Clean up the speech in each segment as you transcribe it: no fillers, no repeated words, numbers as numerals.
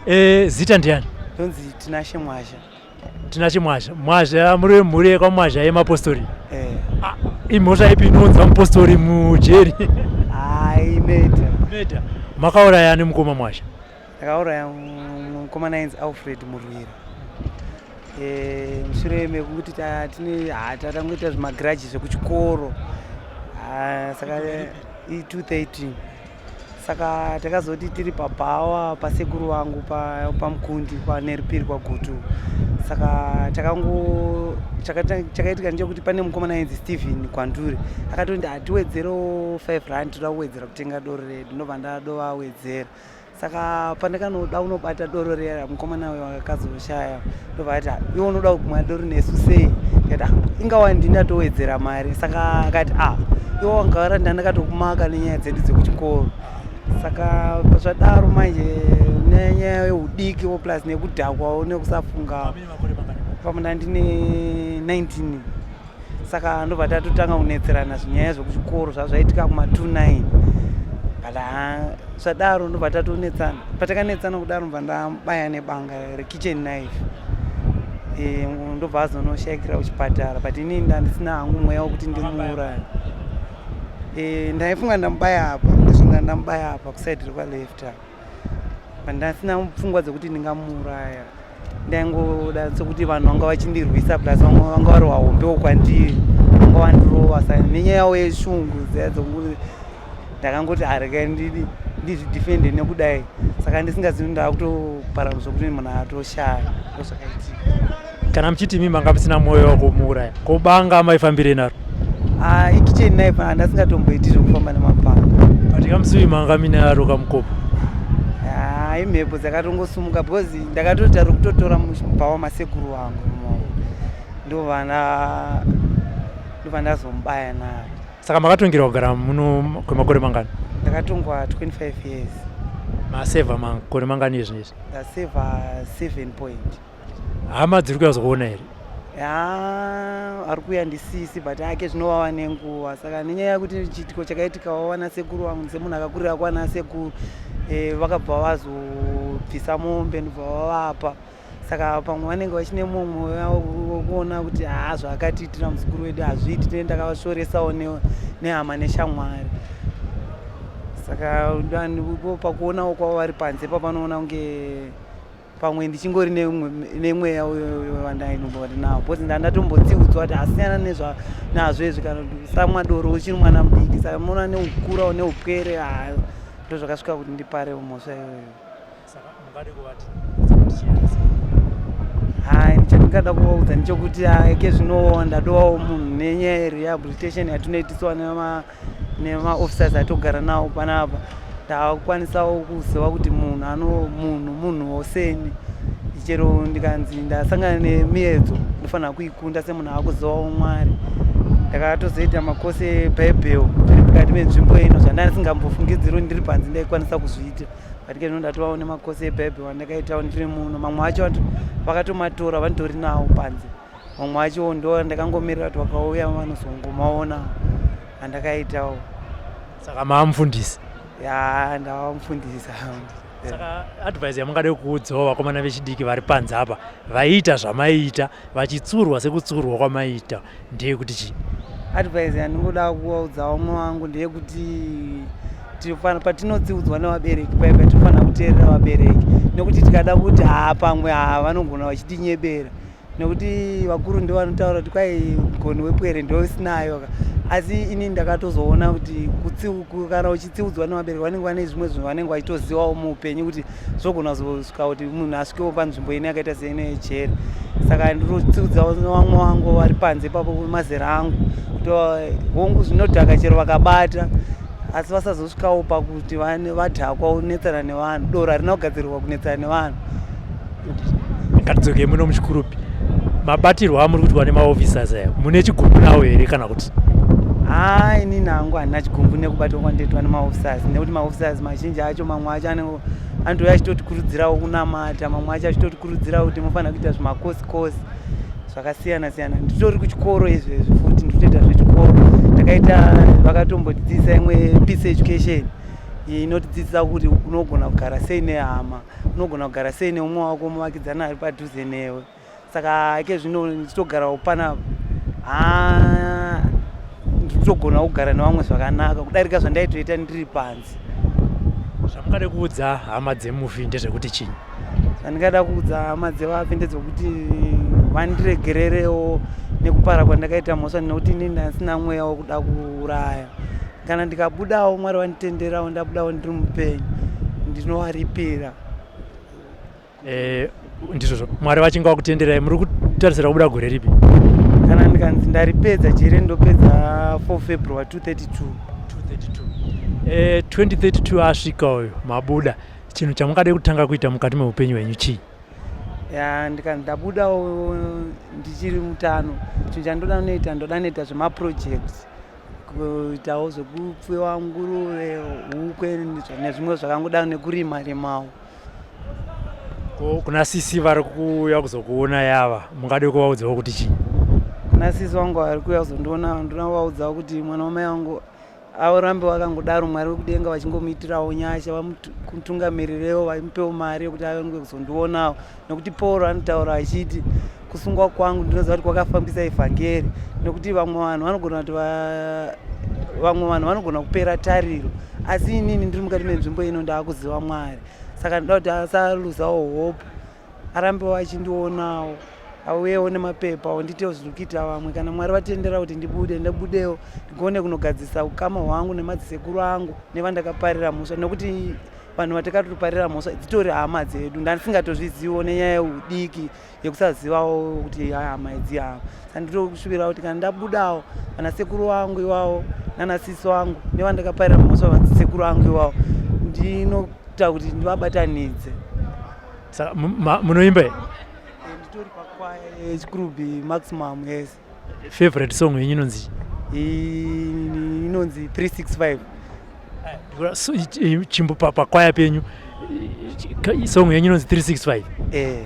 E, zita ndiani? Ndonzi Tinashe Mwazha. Tinashe Mwazha. Mwazha muri wemhuri yekwaMwazha yemapostori. Eh. Ah, imhosva ipi inounza mupostori mujeri? Hai, murder. Murder. Makauraya ani mukoma Mwazha? Ndakauraya mukomana ainzi Alfred Murwira. Eh, mushure mekuti tine tatangoita zvimagiraji zvekuchikoro. Ah, saka i213. Saka takazoti tiri pabhawa pasekuru vangu paMukundi kwaNerupiri kwaGutu. Saka takango chakaitika ndechekuti pane mukomana ainzi Steven Kwanduri akatoti hatiwedzerewo 5 rand toda kuwedzera kutenga doro redu, ndobva ndadovawedzera. Saka pandakanoda kunobata doro riya mukomana uyo akazoshaya ndobva ati iwe unoda kumwa doro nesu sei, ndikati ah, ingawa ndini ndatowedzera mari. Saka akati ah, iwe wangara ndandakatokumaka nenyaya dzedu dzekuchikoro. Saka zvadaro manje nenyaya yeudiki plus nekudhakwawo nekusafunga pamwe ndine 19. Saka ndobva tatotanga kunetserana zvinyaya zvekuchikoro zvazvaitika kuma 29 but zvadaro ndobva tatonetsana. Patakanetsana kudaro ndobva ndabaya nebanga rekitchen knife, ndobva azonoshaikira kuchipatara, but inini ndandisina hangu mweya wekuti ndimuuraye. Ndaifunga ndamubaya apa, ndizvo ndamubaya apa kusaidi rekwaleft apa, but ndasina pfungwa dzekuti ndingamuuraya. Ndaingoda sekuti vanhu vanga vachindirwisa plus vamwe vanga vari vahombewo kwandiri, vanga vandirova. Saka nenyaya yavo yeshungu dziya dzokuti ndakangoti areka ndizvidefende nekudai, saka ndisingazivi ndakutopara zvokuti munhu atoshaya. Ndozvakaitika. Kana muchiti imi manga musina mwoyo wekumuuraya, ko banga maifambire naro? Ah, ikitchen knife handasingatomboiti zvekufamba nemapanga. But kamusi uyu manga mine aro kamukopo. Ah, imhepo dzakatongosumuka because ndakatoti ari kutotora mubhawa masekuru vangu imomo, ndobva ndazomubaya naro. Saka makatongerwa kugara muno kwemakore mangani? Ndakatongwa 25 years. Masevha makore mangani izvi izvi? Ndasevha 7 point. Hama dziri kuuya kuzokuona here? Ya, ari kuuya ndisisi, but ake zvinovava nenguva. Saka nenyaya yekuti chiitiko chakaitika wawana sekuru vangu semunhu akakurira kwana sekuru, vakabva vazobvisa mombe ndobva vavapa. Saka pamwe vanenge vachine mumwe wekuona kuti haa zvaakatiitira muzukuru wedu hazviiti, tine ndakavashoresawo nehama neshamwari. Saka pakuonawo kwavo vari panze papanoona kunge pamwe ndichingori nemweya wandainombori nawo, because ndandatombotsiudzwa kuti asiyana nazvo izvi, kana kuti usamwa doro uchiri mwana mudiki. Saka munoona neukurawo neupwere, ndo zvakasvika kuti ndiparewo mhosva iyoyo. Saka mungade kuvati? Hai, chandingada kuvaudza ndechekuti ake zvino ndadowawo munhu nenyaya yerehabilitation yatinoitiswa nemaofficers atogara nawo panapa. Ndakukwanisawo kuziva kuti munhu ano munhu munhu woseni, chero ndikanzi ndasangana nemiedzo ndofanira kuikunda semunhu akuzivawo Mwari. Ndakatozoita makosi ebhaibheri ndiri mukati menzvimbo ino, zvandasingambofungidziri ndiri panze ndaikwanisa kuzviita, but ke ndatovawo nemakosi ebhaibheri andakaitawo ndiri muno. Mamwe acho vakatomatora vanditori nawo panze, mamwe acho ndo ndakangomirira kuti vakauya vanozongomaona andakaitawo. Saka maamufundisi? Ya, ndava mufundisi. Saka advice yamungade kuudzawo vakomana vechidiki vari panze apa vaiita zvamaiita vachitsurwa sekutsurwa kwamaiita ndeyekuti chii? Advice yandingoda kuvaudza vamwe vangu ndeyekuti patinotsiudzwa nevabereki paipa tinofanira kuteerera vabereki, nekuti tikada kuti haa pamwe haa vanogona vachitinyebera, nekuti vakuru ndo vanotaura kuti kwai mugoni wepwere ndousinayo. Asi ini ndakatozoona kuti kana uchitsiudzwa nevabereki vanenge vane zvimwe zvinhu vanenge vachitozivawo muupenyu kuti zvogona kuzosvika kuti munhu asvikewo panzvimbo ine yakaita seino yejeri. Saka ndinotsiudza vamwe vangu vari panze ipapo mazera angu kuti hongu zvinodhaka chero vakabata, asi vasazosvikawo pakuti vadhakwa kunetsana nevanhu. Doro harina kugadzirirwa kunetsana nevanhu. Ngatidzokei muno muChikurubi. Mabatirwo amuri kuitwa nemaofficers aya, mune chigumbu nawo here kana kuti? Haa, inini hangu handina chigumbu nekubatwa kwandoitwa nemaofficers, nekuti maofficers mazhinji acho mamwe acho anotouya achitotikurudzirawo kunamata, mamwe acho achitotikurudzira kuti mufanira kuita zvimakosi kosi zvakasiyana siyana. Nditori kuchikoro izvezvi futi nditoita zvechikoro, ndakaita vakatombotidzidzisa imwe peace education. Inotidzidzisa kuti unogona kugara sei nehama, unogona kugara sei neumwe wako muvakidzani ari padhuze newe. Saka ike zvino ndichitogarawo panapa, haa nditogona kugara nevamwe zvakanaka kudarika zvandaitoita ndiri panze. Zvamungade kuudza hama dzemufi ndezvekuti chinyi? Zvandingada kuudza hama dzevafi ndedzekuti vandiregererewo nekupara kwandakaita mhosva, nekuti inini ndasina mweya wekuda kuuraya. Kana ndikabudawo Mwari vanditenderawo ndabudawo ndiri mupenyu, ndinovaripira. Eh, ndizvozvo Mwari vachinge vakutenderai, muri kutarisira kubuda gore ripi? Kana ndikanzi ndaripedza jere, ndopedza 4 February 232. 232. 2032 asvika uyu, mabuda, chinhu chamungade kutanga kuita mukati meupenyu hwenyu chii? Ya, ndikanzi ndabudawo ndichiri mutano, chinhu chandoda noita, ndoda noita zvemaproject, kuitawo zvekupfuwa nguruve, huku nezvimwe zvakangodaro, nekurima rimawo. Ko kuna sisi vari kuuya kuzokuona yava, mungade kuvaudzawo kuti chii? Kuna sisi vangu vari kuuya kuzondiona, ndinovaudzawo kuti mwana wamai vangu arambe vakangodaro, Mwari wekudenga vachingomuitirawo nyasha, vamutungamirirewo, vamupewo mari yekuti ange kuzondionawo. Nekuti Paul anotaura achiti, kusungwa kwangu ndinoziva kuti kwakafambisa evhangeri, nekuti vamwe vanhu vanogona kuti vamwe vanhu vanogona kupera tariro, asi inini ndiri mukati menzvimbo ino ndaakuziva Mwari. Saka ndinoda kuti asaluzawo hope, arambewo achindionawo, auyewo nemapepa onditewo zviri kuita vamwe. Kana Mwari vatendera kuti ndibude, ndibudewo ndigone kunogadzirisa ukama hwangu nemadzisekuru angu nevandakaparira mhosva, nekuti vanhu vatakatoparira mhosva dzitori hama dzedu, ndandisingatozviziviwo nenyaya yeudiki, yekusazivawo kuti hama idzi hama. Saka ndinoshuvira kuti kana ndabudawo, vana sekuru vangu iwawo nana sisi vangu nevandakaparira mhosva, vasekuru vangu iwawo, ndinoita kuti ndivabatanidze. Saka munoimba here? Nditori pakwaya yeChikurubi Maximum, yes. Favorite song yenyu inonzi? Inonzi 365. Chimbo pakwaya penyu, song yenyu inonzi 365? Eh.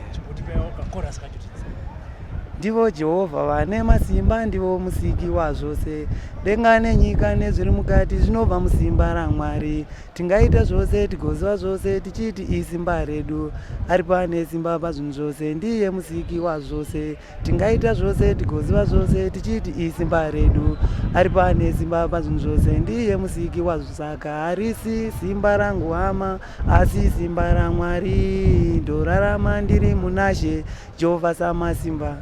Ndivo Jehovha vane masimba, ndivo musiki wazvose. Denga nenyika nezviri mukati zvinobva musimba raMwari. Tingaita zvose, tigoziva zvose, tichiti isimba redu. Ari pane simba pazvinhu zvose, ndiye musiki wazvose. Tingaita zvose, tigoziva zvose, tichiti isimba redu. Ari pane simba pazvinhu zvose, ndiye musiki wazvo. Saka harisi simba rangu hama, asi simba raMwari. Ndorarama ndiri munashe, Jehovha samasimba.